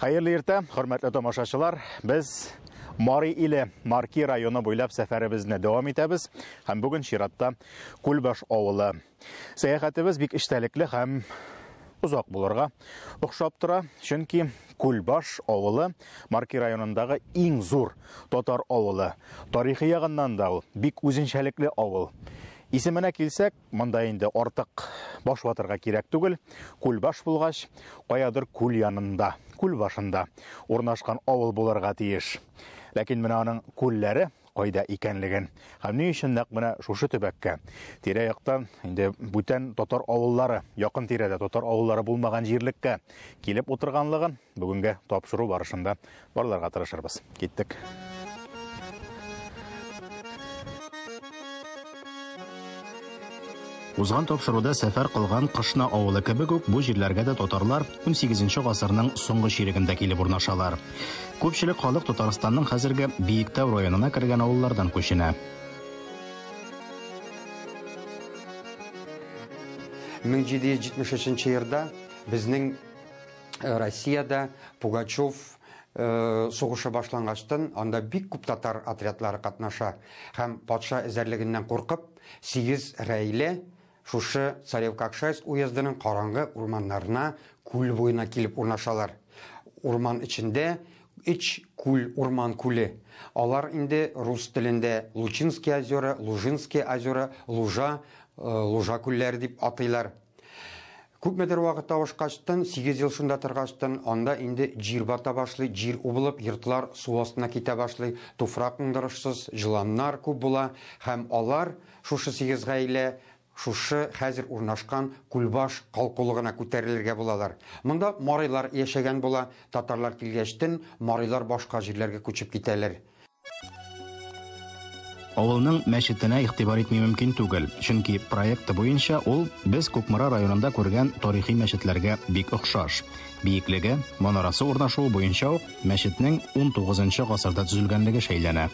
Хәерле иртә, хөрмәтле тамашачылар. Без Мари иле Марки районы буйлап сәфәребезне дәвам итәбез һәм бүген чиратта Күлбаш авылы. Сәяхәтебез бик эчтәлекле һәм озак булырга охшап тора, чөнки Күлбаш авылы Марки районындагы иң зур татар авылы. Тарихи ягыннан да ул бик үзенчәлекле авыл. Исеменә килсәк, монда инде артык баш ватырга кирәк түгел. Күлбаш булгач, каядыр күл янында, күл башында урнашкан авыл булырга тиеш. Ләкин менә аның күлләре кайда икәнлеген һәм ни өчен нәкъ менә шушы төбәккә, тирә-яктан инде бүтән татар авыллары, якын тирәдә татар авыллары булмаган җирлеккә килеп утырганлыгын бүгенге тапшыру барышында барларга тырышырбыз. Киттек. Узган тапшыруда сәфәр кылган Кышна авылы кебек үк бу җирләргә дә татарлар 18 гасырның соңгы чирегендә килеп урнашалар. Күпчелек халык Татарстанның хәзерге Биектау районына кергән авыллардан күченә. 1773 елда безнең Россиядә Пугачев сугышы башлангачтын анда бик күп татар отрядлары катнаша һәм патша эзәрлегеннән куркып 8 гаилә шушы Царев-Кокшайск уездының караңгы урманнарына күл буена килеп урнашалар. Урман эчендә өч күл, урман күле. Алар инде рус телендә Лучинские озера, Лужинские озера, Лужа, Лужа күлләре дип атыйлар. Күпмедер вакыт авышкачтын, 8 ел шунда торгачтын, анда инде җир бата башлый, җир убылып, йортлар су астына китә башлый, туфрак уңдырышсыз, җыланнар күп була һәм алар шушы 8 гаилә шушы хәзер урнашкан Күлбаш калкулыгына күтәрелергә булалар. Монда марилар яшәгән була, татарлар килгәчтен марилар башка җирләргә күчеп китәләр. Авылның мәчетенә игътибар итми мөмкин түгел, чөнки проекты буенча ул без Кукмара районында күргән тарихи мәчетләргә бик охшаш. Биеклеге, манарасы урнашуы буенча ук мәчетнең 19 гасырда төзелгәнлеге шәйләнә.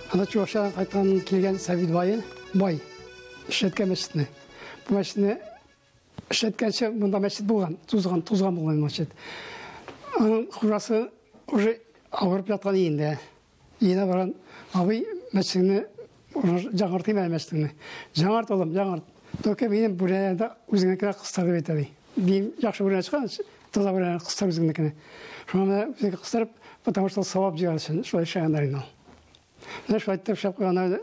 Анда Чувашиядан кайткан килгән Сабит бае, бай эшләткән мәчетне. Бу мәчетне эшләткәнче монда мәчет булган, тузган, тузган булган мәчет. Аның хуҗасы уже авырып яткан өендә. Өенә барган абый мәчетеңне жаңартыйм әле мәчетеңне. Жаңарт, улым, жаңарт. Только минем бүрәнәдә үзеңнекенә кыстыр дип әйтә ди. Мин яхшы бүрәнә чыккан, таза бүрәнә кыстыр үзеңнекенә. Шуңа менә үзеңнеке кыстырып, потому что савап җыяр өчен шулай эшләгәннәр инде ул. Менә шулай итеп эшләп куйганнар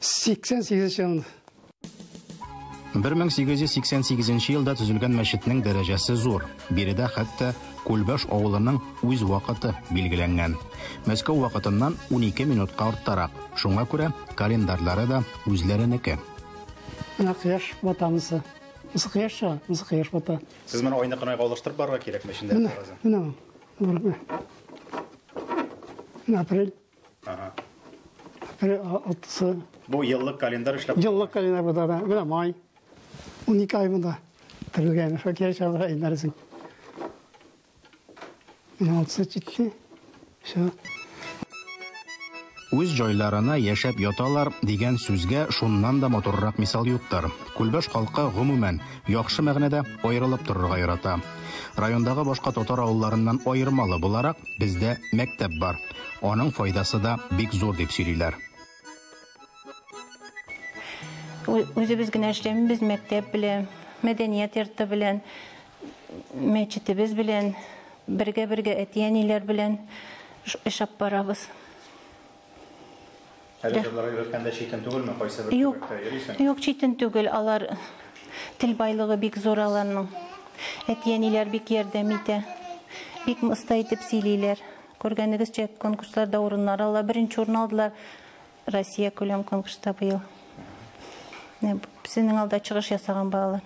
88 елында. 1888 елда төзелгән мәчетнең дәрәҗәсе зур. Биредә хәтта Күлбаш авылының үз вакыты билгеләнгән. Мәскәү вакытыннан 12 минутка арттарак. Шуңа күрә календарьлары да үзләренеке. Менә кояш бата монысы. Монысы кояш чыга, монысы кояш бата. Сез моны айныкын айга алыштырып барырга кирәкме эчендә? Менә, менә. Менә. Менә апрель. Ага. Апрель алтысы. Бу еллык календарь эшләп. Еллык календарь бу да. Менә май. 12 ай монда. Терелгән. Шул килә чыгарга иннәрсең. Менә алтысы җитте. Всё. Үз җайларына яшәп яталар дигән сүзгә шуннан да матуррак мисал юктыр. Күлбаш халкы гомумән яхшы мәгънәдә аерылып торырга ярата. Райондагы башка татар авылларыннан аермалы буларак, бездә мәктәп бар. Аның файдасы да бик зур дип сөйлиләр. Үзебез генә эшләмибез, мәктәп белән, мәдәният йорты белән, мәчетебез белән, бергә-бергә әти-әниләр белән эш алып барабыз. Әле җырларга өйрәткәндә читен түгелме? Кайсы бер Юк, төбәктә йөрисең? юк, читен түгел. Алар тел байлыгы бик зур аларның. Әти-әниләр бик ярдәм итә. Бик оста итеп сөйлиләр. Күргәнегезчә, конкурсларда урыннар ала. Беренче урын алдылар Россия күләм конкурста быел. Сезнең алда чыгыш ясаган балалар.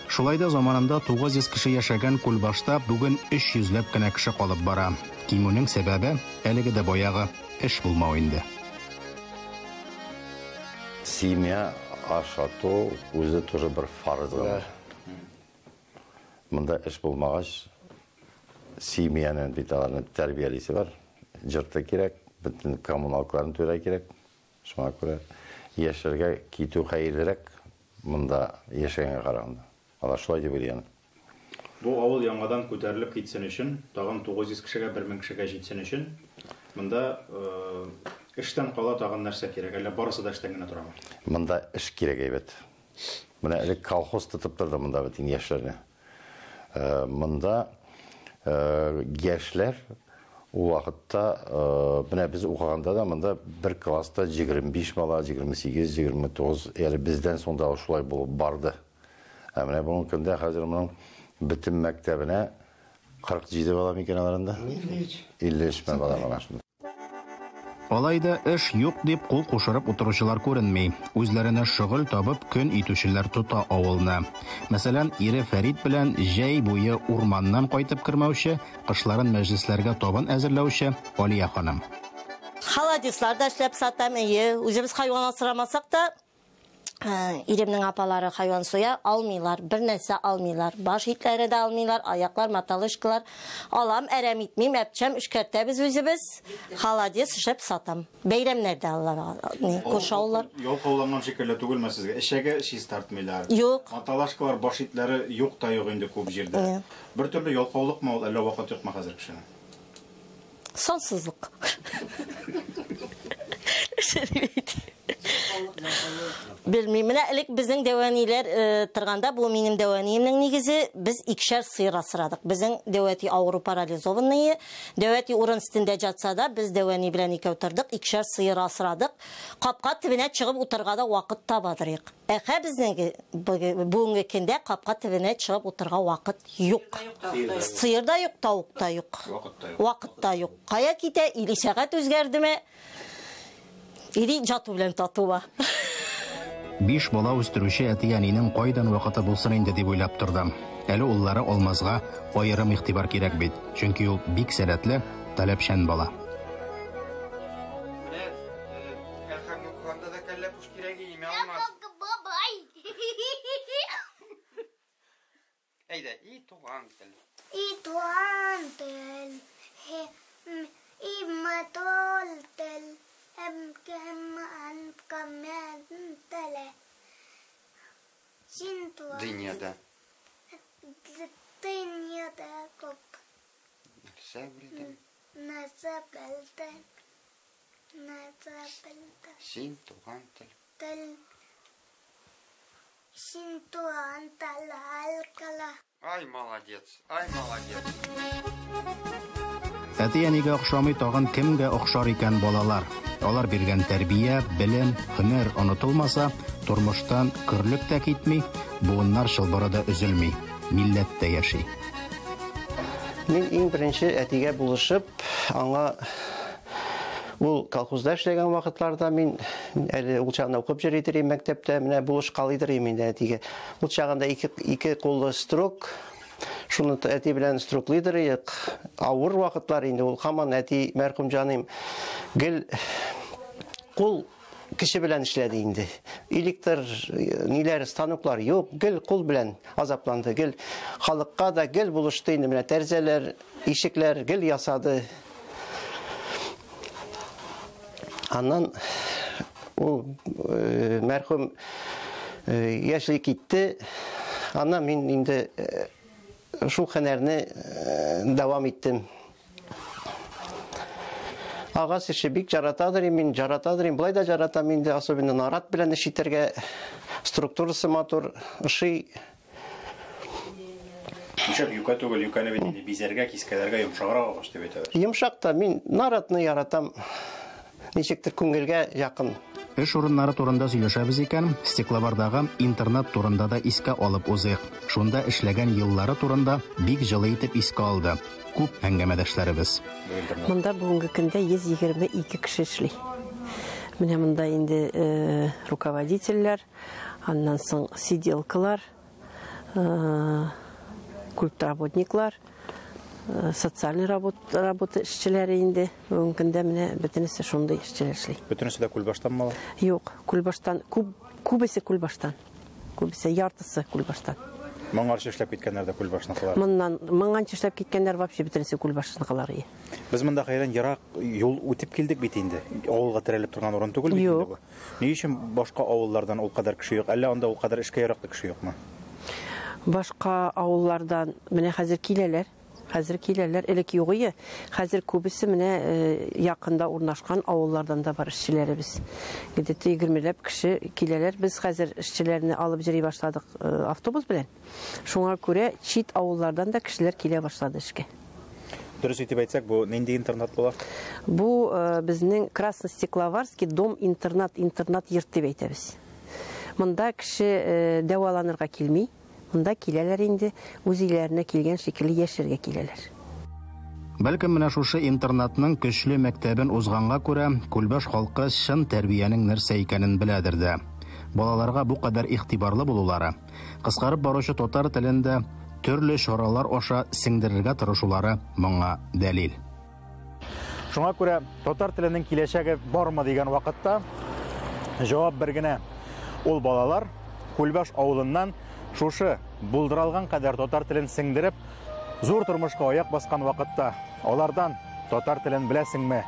Шулай да заманында 900 кеше яшәгән Күлбашта бүген 300 ләп кенә кеше калып бара. Кимүнең сәбәбе әлеге дә баягы эш булмау инде. Семья ашату үзе тоже бер фарыз гына. Монда эш булмагач, семьяны бит аларны тәрбиялисе бар. Җырты кирәк, бөтен коммуналкаларны түләргә кирәк. Шуңа күрә яшәргә китү хәерлерәк монда яшәгәнгә караганда. Алар шулай дип уйлый. Бу авыл яңадан күтәрелеп китсен өчен, тагын 900 кешегә, 1000 кешегә җитсен өчен, монда эштән кала тагын нәрсә кирәк? Әллә барысы да эштән генә торамы? Монда эш кирәк әйбәт. Менә элек колхоз тотып торды монда бөтен яшьләрне. Монда яшьләр ул вакытта, менә без укыганда да монда бер класста 25 бала, 28, 29, әле бездән соң да шулай булып барды. Ә менә бүгенге көндә хәзер моның бөтен мәктәбенә 47 бала микән аларында? 53 бала гына шунда. Алай да эш юк дип кул кушырып утыручылар күренми. Үзләренә шөгыль табып көн итүчеләр тота авылны. Мәсәлән, ире Фәрит белән җәй буе урманнан кайтып кермәүче, кышларын мәҗлесләргә табын әзерләүче Алия ханым. Холодецлар да эшләп сатам, әйе. Үзебез хайван асрамасак та, иремнең апалары хайван суя алмыйлар, бер нәрсә алмыйлар. Баш итләре дә алмыйлар, аяклар, маталышкалар. Алам, әрәм итмим, әпчәм, эшкәртәбез үзебез. Холодец эшләп сатам. Бәйрәмнәрдә алар, күрше авыллар. Ялкауланган шикелле түгелме сезгә? Эчәге чистартмыйлар. Юк. Маталашкалар, баш итләре юк та юк инде күп җирдә. Бер төрле ялкаулыкмы ул, әллә вакыт юкмы хәзер кешенең? Сансызлык. Белмим. Менә элек безнең дәвәниләр торганда, бу минем дәвәниемнең нигезе, без икешәр сыер асрадык. Безнең дәвәти авыру парализованные, дәвәти урын өстендә жатса да, без дәвәни белән икәү тордык, икешәр сыер асрадык. Капка төбенә чыгып утырырга да вакыт табадырык. Ә безнең бүгенге көндә капка төбенә чыгып утырырга вакыт юк. Сыер да юк, тавык та юк. Вакыт та юк. Кая китә, или сәгать үзгәрдеме? Или жату белән татуа. 5 бала үстерүче әти-әнинең кайдан вакыты булсын инде дип уйлап тордым. Әле уллары Алмазга аерым игътибар кирәк бит, чөнки ул бик сәләтле, таләпчән бала. Әйдә, и туган тел. И туган тел, и матур тел. Дөньяда. Дөньяда күп. Нәрсә белдем? Нәрсә белдем? Нәрсә белдем? Син туган тел. Тел. Син туган тел алкала. Ай, молодец, ай, молодец. Әти-әнигә охшамый тагын кемгә охшар икән балалар? Алар биргән тәрбия, белем, һөнәр онытылмаса, тормыштан көрлек тә китми, буыннар чылбыры да өзелми, милләт тә яши. Мин иң беренче әтигә булышып, аңа ул колхозда эшләгән вакытларда мин әле ул чагында укып йөри идем мәктәптә, менә булышкалый идем инде әтигә. Ул чагында ике куллы строк, шуны әти белән строклыйдыр идек. Авыр вакытлар инде ул һаман әти мәрхүм җаным гел кул кеше белән эшләде инде. Электр ниләр, станоклар юк, гел кул белән азапланды, гел халыкка да гел булышты инде. Менә тәрәзәләр, ишекләр гел ясады. Аннан ул мәрхүм яшьли китте. Аннан мин инде шул һөнәрне дәвам иттем. Агач эше бик яратадыр, мин яратадыр, былай да яратам инде, особенно нарат белән эш итәргә, структурасы матур, ошый. Нишләп юкә түгел, юкәне бит инде бизәргә, кискәләргә йомшаграк агач дип әйтәләр. Йомшак та, мин наратны яратам. Ничектер күңелгә якын. Эш урыннары турында сөйләшәбез икән, Стеклобардагы интернат турында да искә алып узыйк. Шунда эшләгән еллары турында бик җылы итеп искә алды күп әңгәмәдәшләребез. Монда бүгенге көндә 122 кеше эшли. Менә монда инде руководительләр, аннан соң сиделкалар, культработниклар, социальный работа эшчеләре инде. Бүгенге көндә менә бөтенесе шундый эшчеләр эшли. Бөтенесе дә Күлбаштанмы алар? Юк, Күлбаштан, күбесе Күлбаштан. Күбесе, яртысы Күлбаштан. Моңарчы эшләп киткәннәр дә Күлбашныкылар. Моннан моңанчы эшләп киткәннәр вообще бөтенесе Күлбашныкылар. Без монда хәйран ерак юл үтеп килдек бит инде. Авылга терәлеп торган урын түгел бит инде бу. Ни өчен башка авыллардан ул кадәр кеше юк? Әллә анда ул кадәр эшкә яраклы кеше юкмы? Башка авыллардан менә хәзер киләләр. Хәзер киләләр, элек юк иде. Хәзер күбесе менә якында урнашкан авыллардан да бар эшчеләребез. Где-то 20ләп кеше киләләр. Без хәзер эшчеләрне алып йөри башладык автобус белән. Шуңа күрә чит авыллардан да кешеләр килә башлады эшкә. Дөрес итеп әйтсәк, бу нинди интернат була? Бу безнең Красностекловарский дом-интернат, интернат йорт дип әйтәбез. Монда кеше дәваланырга килми. Монда киләләр инде, үз өйләренә килгән шикелле яшәргә киләләр. Бәлкем менә шушы интернатның көчле мәктәбен узганга күрә, Күлбаш халкы чын тәрбиянең нәрсә икәнен беләдер дә. Балаларга бу кадәр игътибарлы булулары, кыскарып баручы татар телен дә төрле чаралар аша сеңдерергә тырышулары моңа дәлил. Шуңа күрә татар теленең киләчәге бармы дигән вакытта җавап бер генә. Ул балалар Күлбаш авылыннан шушы булдыралган кадәр татар телен сеңдереп, зур тормышка аяк баскан вакытта алардан татар телен беләсеңме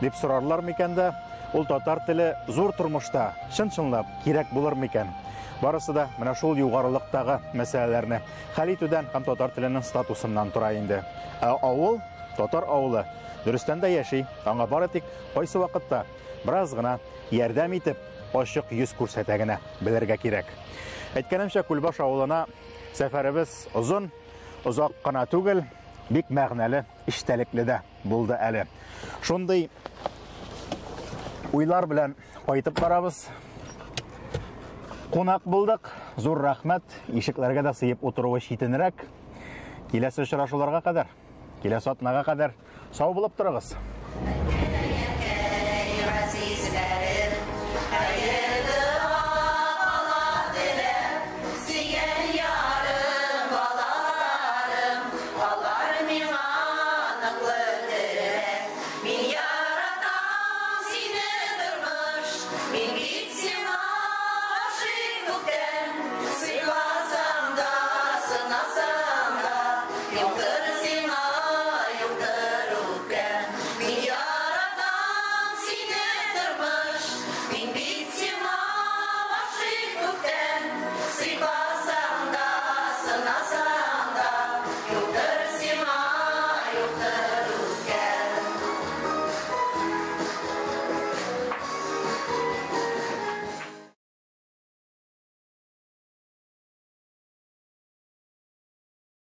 дип сорарлар микән дә, ул татар теле зур тормышта чын-чынлап кирәк булыр микән? Барысы да менә шул югарылыктагы мәсьәләләрне хәл итүдән һәм татар теленең статусыннан тора инде. Ә авыл, татар авылы дөрестән дә яши, аңа бары тик кайсы вакытта бераз гына ярдәм итеп, ачык йөз күрсәтә генә белергә кирәк. Әйткәнемчә, Күлбаш авылына сәфәребез озын, озак кына түгел, бик мәгънәле, эчтәлекле дә булды әле. Шундый уйлар белән кайтып барабыз. Кунак булдык, зур рәхмәт. Ишекләргә дә сыеп утыруы читенрәк. Киләсе очрашуларга кадәр, киләсе атнага кадәр сау булып торыгыз. Сыйласам да, сынасам да,